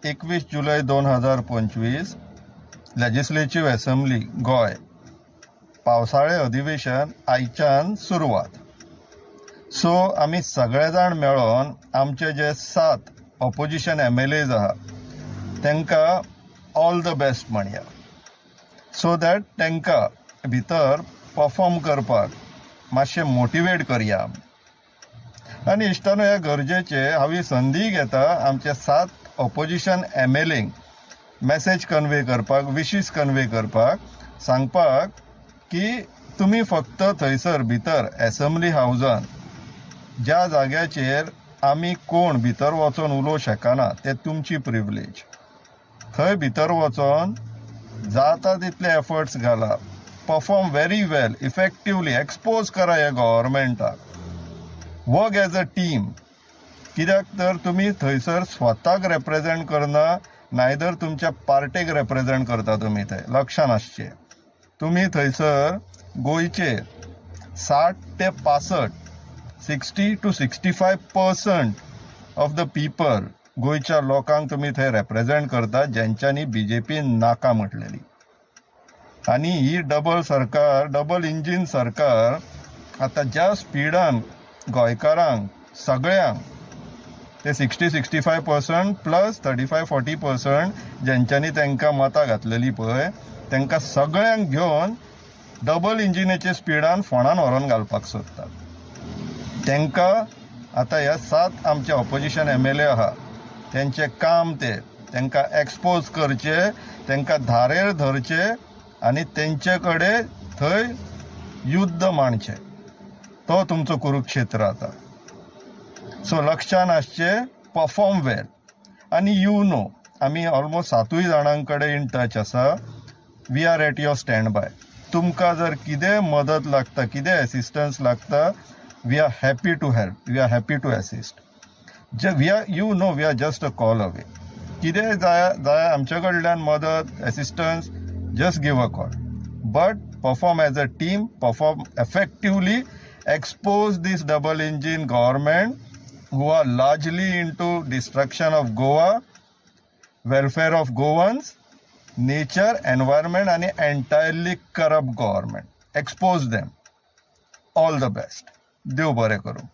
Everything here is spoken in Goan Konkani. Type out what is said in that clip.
21 जुलय 2025 लेजिस्लेटिव्ह असेंब्ली गोंय पावसाळे अधिवेशन आयच्यान सुरवात. सो आमी सगळे जाण मेळोन आमचे जे 7 ऑपोजिशन MLAs आहा तांकां ऑल the best म्हणया, सो that तांकां भितर परफॉर्म करपाक मातशें मोटिवेट करया आमी. आनी इश्टानो, ह्या गरजेचे हांव ही संदी घेता आमचे 7 ऑपोजिशन MLAंक मॅसेज कन्वे करपाक, विशीस कन्वे करपाक, सांगपाक की तुमी फक्त थंयसर भितर एसेंब्ली हावजान ज्या जाग्याचेर आमी कोण भितर वचोन उलोवंक शकना ते तुमची प्रिविलेज, थंय भितर वचोन जाता तितले एफर्ट्स घाला, perform very well, effectively expose करा ह्या गव्हर्मेंटाक, वर्क एज अ टीम. कित्याक तर तुमी थंयसर स्वताक रेप्रेजेंट करना, नायदर तुमच्या पार्टेक रेप्रेजेंट करता. तुमी थंय लक्षान आसचें, तुमी थंयसर गोंयचे 60 ते 65 60 to 65% of the people गोंयच्या लोकांक तुमी थंय रेप्रेजेंट करता, ज्यांच्यांनी BJP नाका म्हटलेली. आनी ही डबल सरकार, डबल इंजीन सरकार आतां ज्या स्पिडान गोंयकारांक सगळ्यांक ते 60-65% प्लस 35-40% ज्यांच्यांनी तांकां मतां घातलेली पळय, तांकां सगळ्यांक घेवन डबल इंजिनाच्या स्पिडान फोंडान व्हरोन घालपाक सोदतात. तांकां आतां ह्या 7 आमचे ऑपोजिशन MLA आहा तेंचें काम तें तांकां एक्सपोज करचें, तांकां धारेर धरचें आनी तेंचे कडेन थंय युद्ध मांडचें. तो तुमचो कुरुक्षेत्र आतां. सो लक्षान आसचें, परफॉर्म वेल. आनी you know आमी ऑलमोस्ट 7 जाणां कडेन इन टच आसा. We are at your stand by. तुमकां जर कितें मदत लागता, कितें एसिस्टन्स लागता, we are happy to help, we are happy to assist. We are, you know, we are just a call away. कितें जाय जाय आमचे कडल्यान मदत, assistance, just give a call. But perform as a team, perform effectively, expose this double engine government who are largely into destruction of Goa, welfare of Goans, nature, environment and entirely corrupt government. Expose them. All the best. देव बरें करूं.